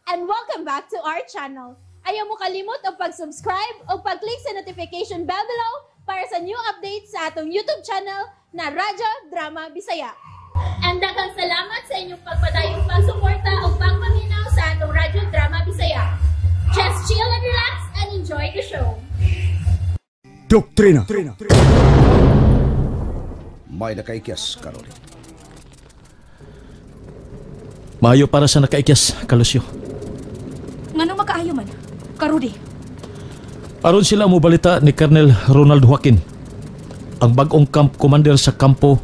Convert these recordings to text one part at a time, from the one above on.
And welcome back to our channel. Ayaw mo kalimot og pag-subscribe o pag-click sa notification bell below para sa new updates sa atong YouTube channel na Radyo Drama Bisaya. And daghang salamat sa inyong pagpadayong pagsuporta o pagpaminaw sa atong Radyo Drama Bisaya. Just chill and relax and enjoy the show. Doktrina. May nakaikyas, Karoli. Maayo para sa nakaikyas, Kalusyo. Nganong makaayo man, Karudi? Aron sila mobalita ni Colonel Ronald Joaquin, ang bag-ong camp commander sa kampo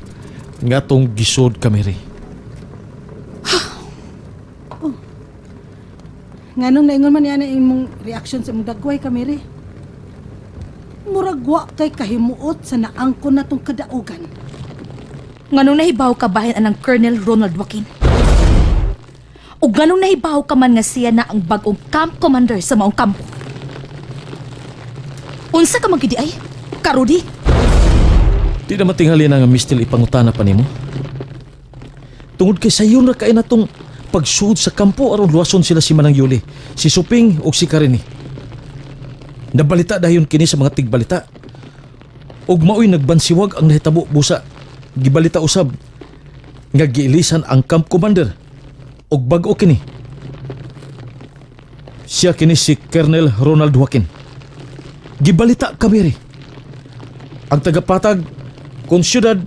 ngatong gisod kameri. Oh. Nganong naingon man niya na imong reaction sa imong dagway kameri? Murag wa kay kahimuot sa naangkon natong kadaugan. Nganong nahibaw ka bahin anang Colonel Ronald Joaquin? O ganong nahibaw ka man nga siya na ang bag-ong camp commander sa maong kampo? Unsa ka magidi ay? Karudi? Di naman tingali na nga mistil ipangutana pa nimo. Tungod kay sayon ra kay natong pagsuod sa kampo aron luwason sila si Manang Yuli, si Suping ug si Karini. Nabalita dayon kini sa mga tigbalita. Ug maoy nagbansiwag ang nahitabo busa. Gibalita usab nga giilisan ang camp commander ug bag-o kini. Siya kini si Colonel Ronald Joaquin. Gibalita kameri. Ang tagapatag kung syudad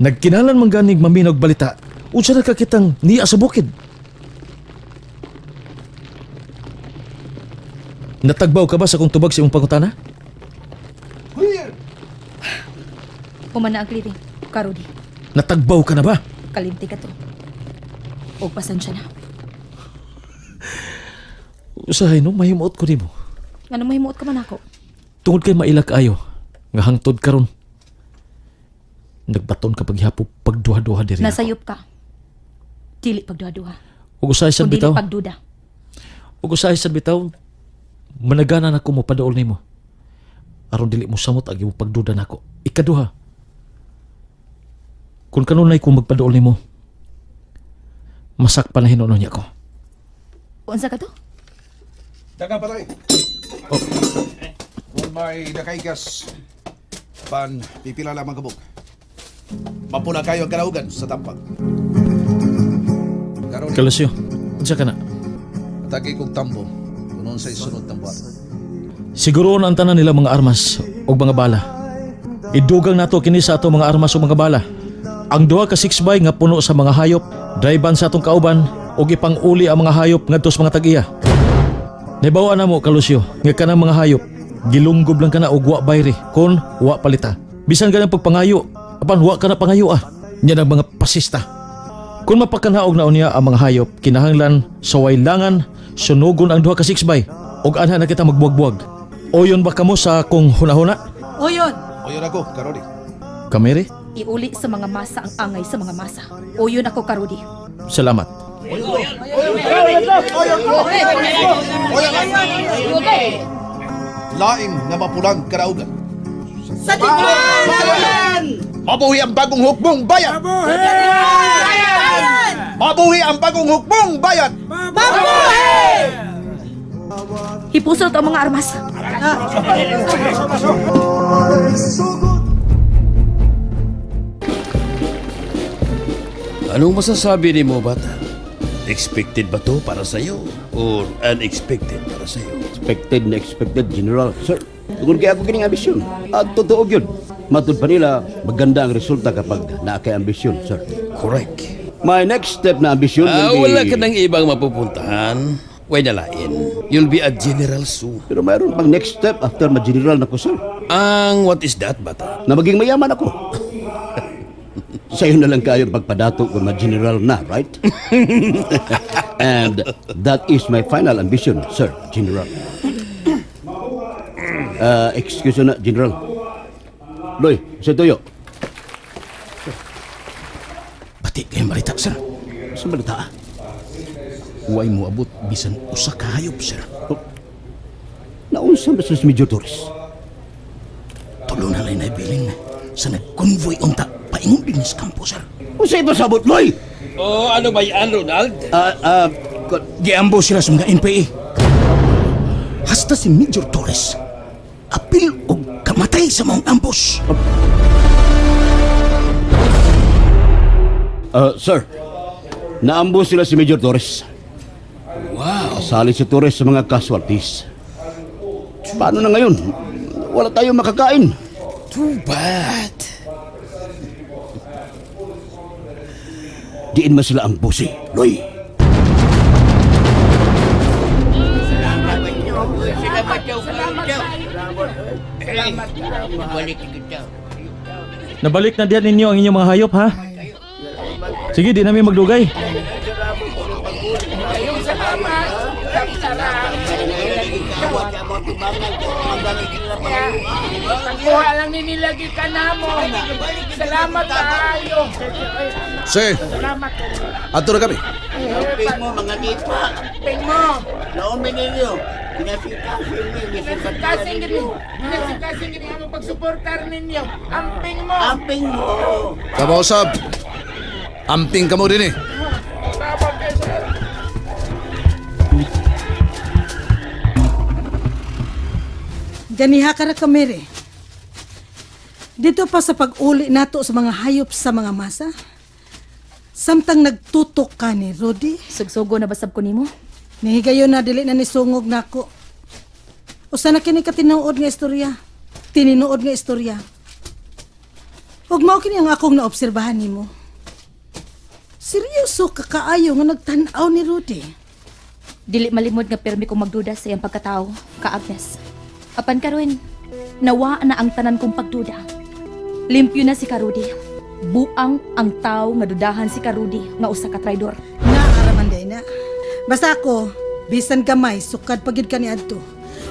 nagkinalan man ganig maminog balita. Unsa na ka kitang niya sa bukid? Natagbaw ka ba sa kung tubag sa imong pangutana? Humana ang clearing, Karudi. Natagbaw ka na ba? Kalimti ka to. O pasensya na. Usahay no, mahimuot ko nimo. Ano mahimuot ka man ako? Tungod kay mailak ayo, nga hangtod karon. Nagbaton ka paghihapon pagduha-duha diri. Nasayop ka. Dili pagduha-duha. Ug usahay sad bitaw. Dili pagduda. Ug usahay sad bitaw, managana na ko mo paduol nimo. Aron dili mo samot ang imong pagduda nako. Ikaduha, kung kanunay ko magpaduol nimo, masakpan na hinunon niya ko. Unsa ka to? Daghang patay. Oh. Kung may nakaikas, pan pipila lamang kabuk. Mapula kayo ang kalaugan sa tampag. Kalusyo, unsa ka na? Atake kong tambo. Kunon sa isunod ng buwan. Siguro na ang tanan nila mga armas o mga bala. Idugang nato kini sa ato mga armas o mga bala. Ang 2 ka 6x nga puno sa mga hayop, driban sa atong kauban og ipang-uli ang mga hayop ngadto sa mga tag-iya. Nahibaw-an namo Kalusyo nga kanang mga hayop gilunggob lang kana og wa bayri kon wa palita. Bisan ganang pagpangayo, apan wa kana pangayo ah. Nya ang mga pasista. Kung mapakanaog na unya ang mga hayop, kinahanglan sa waylangan sunugon ang 2 ka 6x og anha na kita magbuwag-buwag. Oyon ba kamo sa akong hunahuna? Oyon. Oyon ako, Karudi. Kameri? Iuli sa mga masa ang angay sa mga masa. Oyon ako, Karudi. Salamat. Laing na mapulang karaugan. Sa tipan! Mabuhi ang bagong hukbong bayan! Mabuhi! Mabuhi ang bagong hukbong bayan! Mabuhi! Hipusot ang mga armas. Anong masasabi ni mo, bata? Expected ba to para sa'yo? Or unexpected para sa'yo? Expected na expected, General. Sir, tungkol kaya ako kining ambisyon. At totoo yun. Matud pa nila, maganda ang resulta kapag naa kay ambisyon, sir. Correct. My next step na ambisyon will be... Wala ka ng ibang mapupuntahan. Way nalain. You'll be a general soon. Pero mayroon pang next step after ma-general na ko, sir. Ang what is that, bata? Na maging mayaman ako. Sa'yo na lang kayo pagpadato kung ma-general na, right? And that is my final ambition, sir, General. Excuse na, General. Loy, sa tuyo. Pati kayong balita, sir. Sa balita? Huwag mo abot bisan usa ka hayop, sir. Oh. Naunsa ba sa Major Torres? Tulo na lang naibilin sa nag-convoy unta paingon din sa kampo, sir. Unsa ito sabot, Loy? Oh, ano ba yan, Ronald? Giambo sila sa mga NPA. Hasta si Major Torres apil og kamatay sa maong ambush. Sir, naambo sila si Major Torres. Wow. Sali si Torres sa mga casualties. Paano na ngayon? Wala tayong makakain. Too bad. Diin man sila ang busi, Loy. Nabalik na diyan ninyo ang inyong mga hayop, ha? Sige, di namin magdugay. Kuha lang ni nilagi ka na mo. Salamat tayo. Sir, ato na kami. Ping mo mga tipa. Ping mo. Naumin ninyo. Kinasikasin ninyo. Kinasikasin ninyo. Kinasikasin ninyo ang pagsuportar ninyo. Amping mo. Amping mo. Kabausap. Amping ka mo din eh. Ganiha ka ra kamere. Dito pa sa pag-uli nato sa mga hayop sa mga masa. Samtang nagtutok ka ni Rudy. Sugsugo na basab ko nimo? Nihigayon na dili na nisungog nako. Usa na kini katinuod nga istorya. Tininuod nga istorya. Ug mao kini ang akong naobserbahan nimo. Seryoso ka kaayo nga nagtan-aw ni Rudy. Dili malimod nga pirmi kong magduda sa iyang pagkatao, ka Agnes. Apan karon, nawa na ang tanan kong pagduda. Limpyo na si Karudi. Buang ang tao nga dudahan si Karudi nga usa ka traidor. Naaraman day na. Basta ako, bisan gamay, sukad pagid ka ni adto.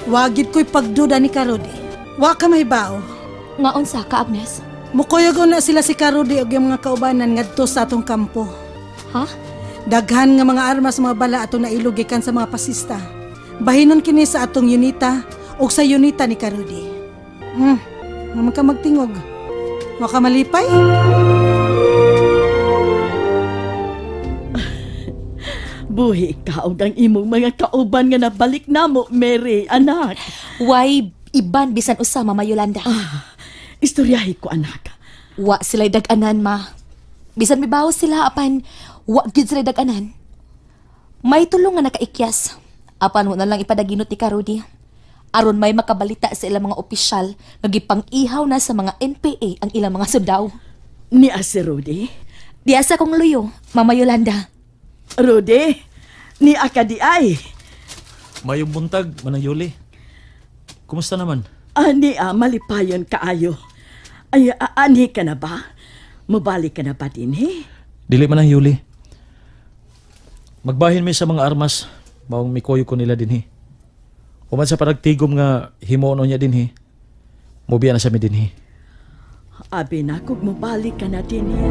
Wagid ko'y pagduda ni Karudi. Wa ka mahibao. Nga unsa ka, Agnes? Mukuyago na sila si Karudi og yung mga kaubanan ngadto sa atong kampo. Ha? Daghan nga mga armas mga bala atong nailog gikan sa mga pasista. Bahinon kini sa atong unita og sa unita ni Karudi. Nga ka magtingog. Wa ka malipay? Buhi ka og ang imong mga kauban nga nabalik namo, Mary, anak. Why iban bisan usa, Mama Yolanda? Istoryahi ko, anak. Wa sila'y dag-anan, ma. Bisan mibaw sila, apan wa gid sila'y dag-anan. May tulong nga nakaikyas. Apan wa na lang ipadaginot ni Karudi. Aron may makabalita sa ilang mga opisyal nga gipang-ihaw na sa mga NPA ang ilang mga sundao. Ni si Rudy? Di asa kong luyo, Mama Yolanda. Rudy, ni aka di ay. Mayong buntag, Manang Yuli. Kumusta naman? Ani malipayon kaayo. Ay, ani ka na ba? Mubalik ka na ba din, he? Dili man ang Yuli. Magbahin mi sa mga armas, maong mikoyo ko nila din, he. Human sa paragtigom nga himuon niya din, he. Mubiya na sa mi din, he. Abi na kung mubalik ka na din, he.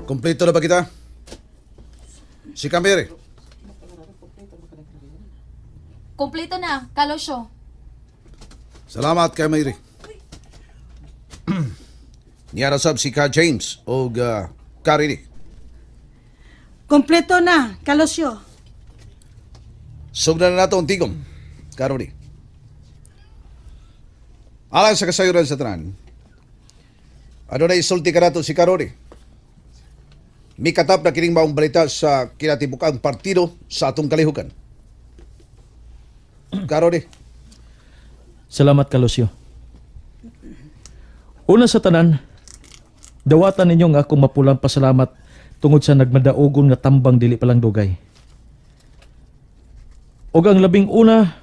Kompleto na ba kita? Si Kamere. Kompleto na, Kalosyo. Salamat kay Mary. Niyara sab si Ka James o Karini. Kompleto na, Kalosyo. Sugdan na nato ang tigom, Karuni. Alang sa kasayuran sa tanan, ano na isulti ka nato si Karuni? Mikatap na kining maong balita sa kinatibukang partido sa atong kalihukan. Karuni. Salamat, Kalosyo. Una sa tanan, dawatan ninyo nga akong mapulang pasalamat tungod sa nagmadaogon nga tambang dili palang dugay. Og ang labing una,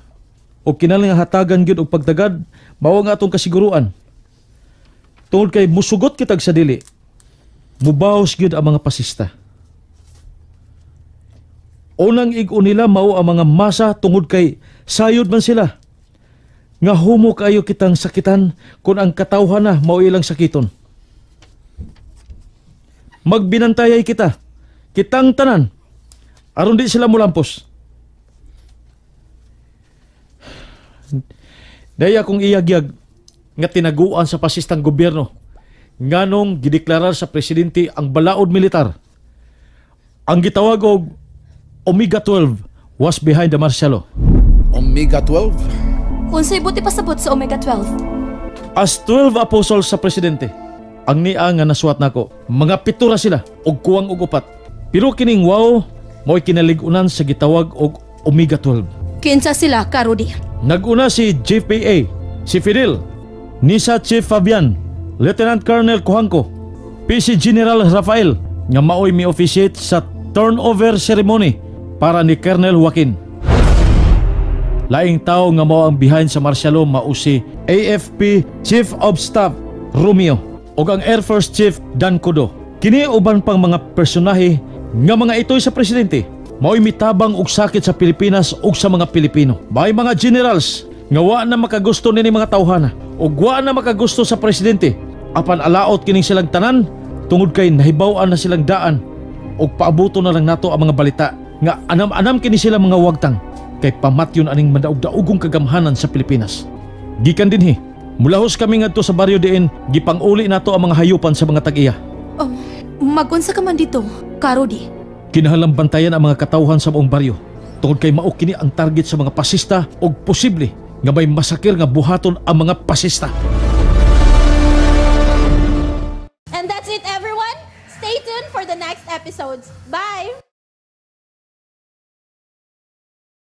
og kinahanglan nga hatagan gyud og pagtagad, mao nga atong kasiguruan. Tungod kay musugot kitag sa dili, mubaos gyud ang mga pasista. Unang ig-o nila mao ang mga masa tungod kay sayod man sila. Nga humo kayo kitang sakitan kung ang katawhan na mao ilang sakiton. Magbinantayay kita, kitang tanan, aron di sila mulampos. Daya kong iyagyag nga tinaguan sa pasistang gobyerno nganong gideklarar sa presidente ang balaod militar. Ang gitawag og Omega 12 was behind the martial law. Omega 12? Unsay buti pasabot sa Omega 12? As 12 apostles sa presidente, ang nia nga nasuwat nako, mga pitura sila og kuwang og upat. Pero kining wow, mo'y kinalig-unan sa gitawag og Omega 12. Kinsa sila, Ka Rudy? Naguna si JPA, si Fidel, Nisa Chief Fabian, Lieutenant Colonel Cojuangco, PC General Rafael nga maoy mi officiate sa turnover ceremony para ni Colonel Joaquin. Laing tao nga mao ang behind sa martial law mao si AFP Chief of Staff Romeo ug ang Air Force Chief Dan Codo. Kini uban pang mga personahe nga mga itoy sa presidente mao'y mitabang og sakit sa Pilipinas ug sa mga Pilipino. May mga generals nga wa na makagusto nini mga tawhana ug wa na makagusto sa presidente apan alaot kining silang tanan tungod kay nahibaw-an na silang daan ug paabuto na lang nato ang mga balita nga anam-anam kini sila mga wagtang kay pamatyon aning madaog-daogong kagamhanan sa Pilipinas. Gikan dinhi, mulahos kami ngadto sa baryo diin gipang-uli nato ang mga hayupan sa mga tag-iya. Oh, magunsa ka man dito, Ka Rudy. Kinahanglang bantayan ang mga katawhan sa buong baryo tungod kay mao kini ang target sa mga pasista og posible nga may masakir nga buhaton ang mga pasista. And that's it, everyone. Stay tuned for the next episodes. Bye!